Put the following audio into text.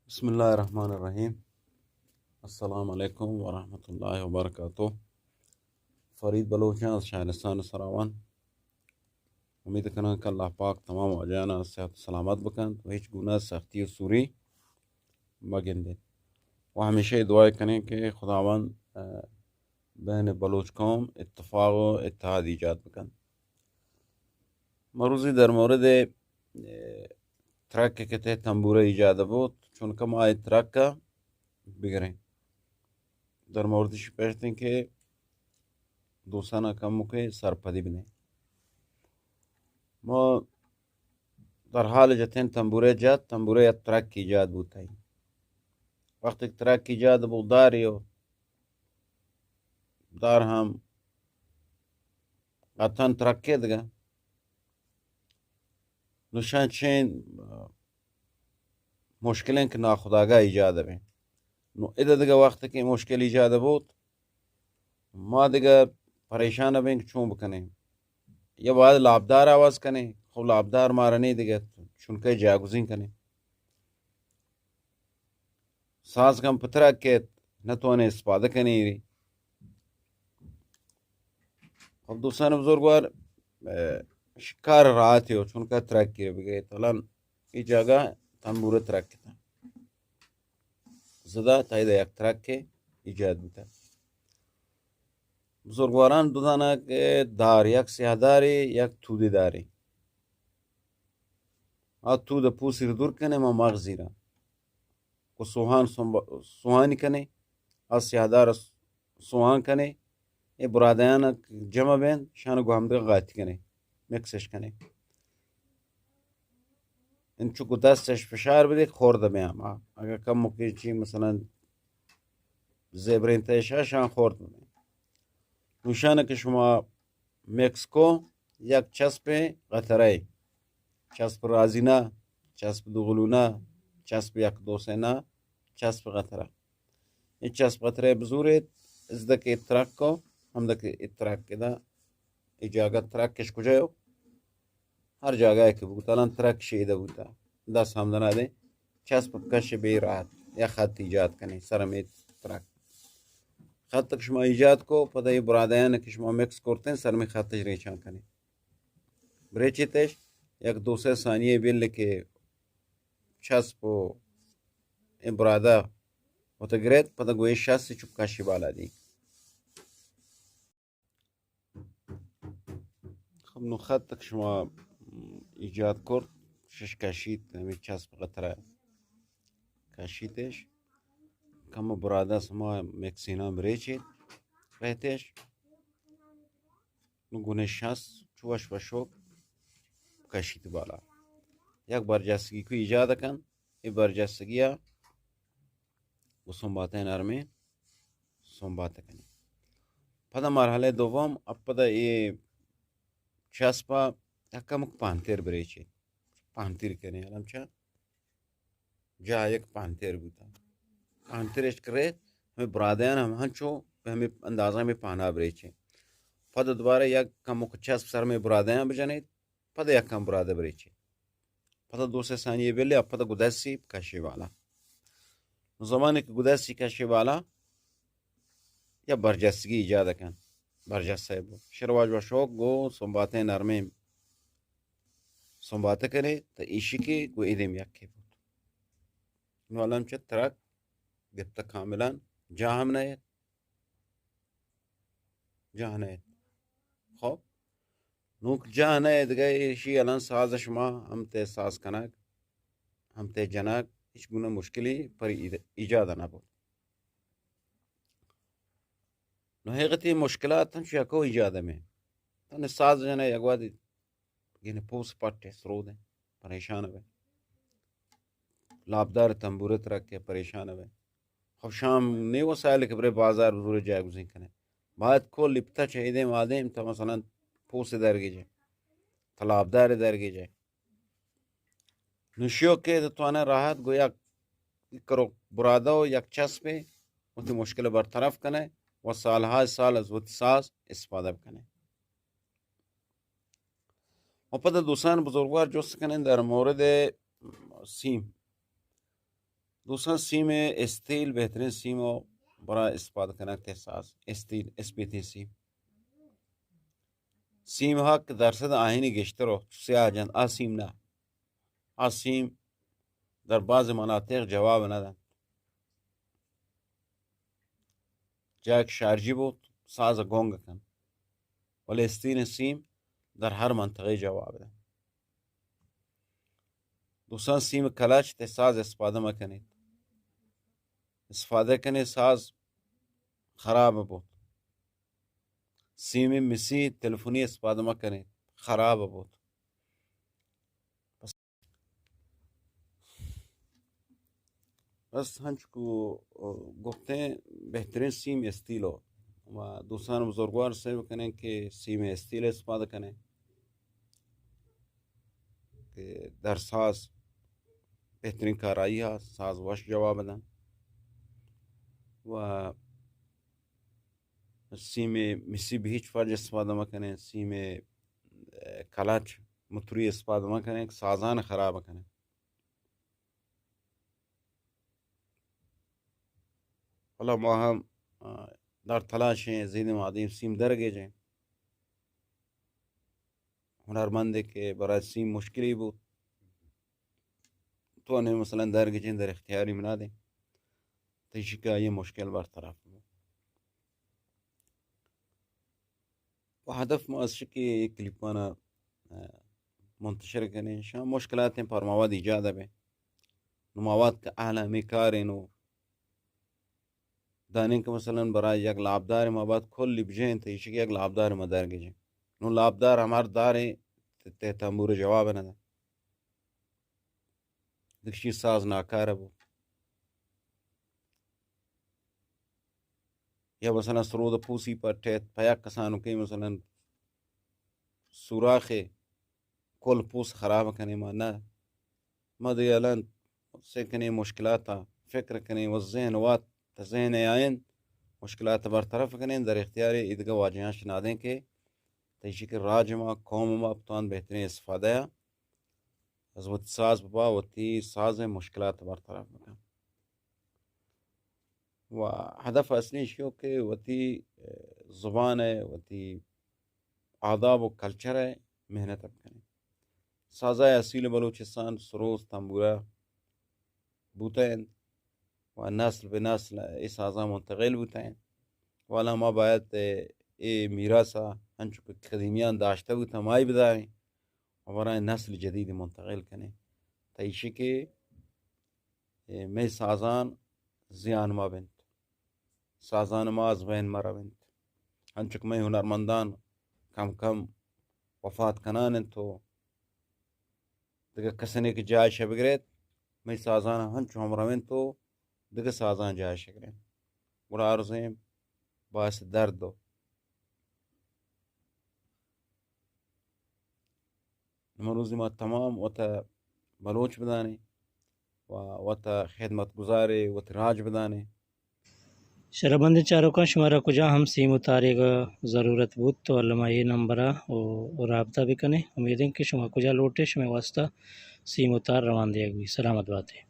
بسم اللہ الرحمن الرحیم۔ السلام علیکم ورحمۃ اللہ وبرکاتہ۔ فرید بلوچ آں از شہرستان سراوان۔ امید کناں کہ اللہ پاک تمام واجہانا صحت و سلامت بکنت و ہچ گونہ سختی و سوری مگندے و ہمیشہ دعا کنیں کہ خداوند، آ، بین بلوچ قوم اتفاق و اتحاد ایجاد بکنت۔ مروزی در مورد، آ، ترک کہ تہ تنبورہ ایجاد بوت، چونکہ ما اے ترک بگریں۔ در موردش پیشتیں کہ دوستانا کمکے سرپدی بدیں۔ ما در حال جتیں تنبورہ جت، تنبورہ یک ترک ایجاد بوتئی۔ وقتی کہ ترک ایجاد بوت داری و دار ہم قطعاً ترکے دگہ۔ نشان چین، آ، مشکلیں کہ ناخداگاہ ایجاد بیں۔ نو ادا دگہ وقت کہ مشکل ایجاد بوت، ما دگہ پریشان بیں کہ چون بکنیں۔ یا باید لابدار آواز کنیں، خب لابدار مارا نہیں دگہ، چونکہ جاگزین کنیں۔ ساز کم پترا کیت، نتونے استفادہ کنیں ری۔ خب دوستان بزرگوار، اے، شکار راحت ہو، چونکہ ترک کے بگے، تلان ای جاگہ تنبورہ ترک کتا۔ زدہ تایدہ یک ترک کے ایجاد بوتا۔ بزرگواران دو دانہ کہ دار، یک سیاہ دارے، یک تودے دارے۔ آ تود پوسیر دور کنے، ما مغزی را کو سوہان سنب-، سوہانی کنے، آ سیاہ دار سوہان کنے، اے برادیان جمع بین، شان گو ہمدگہ قاطی کنے، مکسش کنے۔ انچو کو دستش فشار بدے، خورد بیا۔ ما اگر کم مکے چی مثلاً زیبرین تیشا شان خورد بیا۔ نوشان کہ شما مکس کو یک چسپ قطرہ، چسپ رازینہ، چسپ دوغلونہ، چسپ یک دو سینہ، چسپ قطرہ۔ اے چسپ قطرہ بزوریت، ازدہ کہ ترک کو، ہمدہ کہ ترک دا، اے جاگہ ترکش کجا ہو؟ ہر جاگہ کہ بوتا، الان ترک شیدہ بوتا۔ دست ہمدنا دے، چسپ کش بے راحت، یا خط ایجاد کنے، سر میں ترک۔ خط کہ شما ایجاد کو، پدا اے برادیان کہ شما مکس کرتے ہیں، سر میں خطش ریچان کنے۔ بریچیتش، یک دو سے ثانیہ بل کہ چسپ و اے برادہ وت گریت، پدا گوئے شست چپ کشی بالا دی۔ خب نو خط تک شما ایجاد کرت، شش کشیت، ہمیں چسپ قطرہ کشیتش۔ کم برادہ سما مکسینا بریچیت، رہتش۔ نو گونے شست چو وش وشوک کشیت بالا۔ یک برجستگی کو ایجاد کن، اے برجستگی ء گو سنباتہ نرمیں سنبات کنی۔ پدا مرحلہ دوم، اب پدا اے چسپا یک کمک پانتر بریچے، پانتر کنے، الم چا جا یک پانتر بوتا۔ پانتر اش کرے، ہمیں برادیان ہم ہنچو، ہمیں اندازہ ہمیں پانا بریچے۔ پدا دوبارہ یک کمک چسپ سر میں برادیان بجنے، پدا یک کم برادہ بریچے۔ پدا دو سے ثانیہ بلے، پدا گدسی کشے بالا۔ زمانے کہ گدسی کشے بالا، یا برجستگی ایجاد کن۔ برجستہ بو۔ شرواج و شوق گو سنباتیں نرمیں سنباتہ کنے، تا ایشی کہ گو ایدیم یکے بوت۔ نو الان چہ ترک گپتہ کاملاً جاہ ہم نہ ایت۔ جاہ نہ ایت۔ خب۔ نوک جاہ نہ ایت، دگہ ایشی الان ساز شما ہم تے ساز کنگ، ہم تے جنگ، ہچ گونہ مشکلی پر اید-، ایجاد نہ بوت۔ نو حقیقتی مشکلات ہم چہ یکو ایجاد میں۔ تن ساز جنہ یک وادی یعنی پوس پٹ ء سرود ء پریشان بہ۔ لاپدار تنبورے ترک ء پریشان بہ۔ خب شام نے وسائل کہ برے بازار بزور جاگزین کنے۔ باید کل لپتا چہ ایدیں وادیں تا مثلاً پوس درگیجے، تا لاپدار درگیجے۔ نشیو کہ تو توانہ راحت گو یک کرو برادہ و یک چسپے وتی مشکل برطرف کنے و سالہا سال از وتی ساز استفادہ بکنے۔ و پدا دوستان بزرگوار جست کنیں در مورد سیم۔ دوستاں، سیم استیل بہترین سیم و برای استفادہ کنگ تہ ساز، استیل، اسپیتیں سیم. سیم ہک درصد آہینی گیشتر و سیاہ جنت، آ سیم نہ. آ سیم در بعض مناطق جواب نہ دنت. جاک شارجی بوت، ساز گنگ کن. ولی استیل سیم در ہر منطقہ جواب دنت. دوستاں، سیم کلچ تہ ساز استفادہ مکنیت. استفادہ کنیت، ساز خراب بوت. سیم مسی تلفنی استفادہ مکنیت، خراب بوت. بس ہنچکو گپتیں، بہترین سیم استیل و ما دوستان بزرگوار سعی بکنیں کہ سیم استیل استفادہ کنیں کہ در ساز بہترین کارائی ہا، ساز وش جواب دن. و سیم مسی بہ ہچ وجہ استفادہ مکنیں، سیم، اه، کلچ متری استفادہ مکنیں کہ سازان خراب کنیں. حالا ما ہم، اه، در تلاش ایں، زیدیں مادیں سیم درگیجیں. ہنرمندے کہ برای سیم مشکلی بوت، تو نے مثلاً درگیجیں، در اختیاری منا دیں، تہ ایشی کہ آئی مشکل برطرف بوت. و ہدف ما است کہ اے کلیپانا، اه، منتشر کنیں، شان مشکلات پر مواد ایجاد بیں. نو مواد کہ اہل ہمیں کاریں نو دانیں کہ مثلاً برای یک لابدار ما باید کلی بجیں، تہ ایشی کہ یک لابدار ما درگیجیں. نو لابدار ہمار داریں، تہ تنبور جواب نہ دن. دگشی ساز ناکارہ بو. یا مثلاً سرود پوسی پٹیت، پہ یک کسانکیں مثلاً سوراخے کل پوس خراب کنیں ما نہ. ما دگہ الان سعی کنیں مشکلات فکر کنیں و ذہن وات تہ ذہن آئین مشکلات برطرف کنیں، در اختیار ایدگہ واجہاں شنادیں کہ تہ ایشی کہ راج ما، قوم ما بتوان بہترین استفادہ از وتی ساز ببا، وتی ساز مشکلات برطرف بکن. و ہدف اصلی ایشی ہو کہ وتی، اه، زبان ء، وتی آداب و کلچر ء محنت بکنیں. سازای اصیل بلوچستان سروز، تنبورہ بوتہ انت و نسل بہ نسل اے سازاں منتقل بوتہ انت. والا ما باید اے میراث ء انچو کہ قدیمیان داشتہ بوتہ، مائی بداریں و برای نسل جدید منتقل کنیں. تہ ایشی کہ اے مئے سازان زیان مہ بنت، سازان ما از بین مہ رونت. انچک مئے ہنرمندان کم کم وفات کنان انت و دگہ کسنے کہ جایش بگریت، مئے سازان ہنچو ہم رونت و دگہ سازان جایش گرنت. گڑا عرضیں باعث درد و امروز ما تمام وتا بلوچ بدانیں و وتا خدمت گزارے وت راج بدانیں. شربند چاروکاں، شمارا کجا ہم سیم و تاریگ ضرورت بوت تو الما اے نمبر ء و رابطہ بکنے. امید انت کہ شما کجا لوٹے شمے واسطہ سیم و تار روان دیگ بی. سلامت باتے.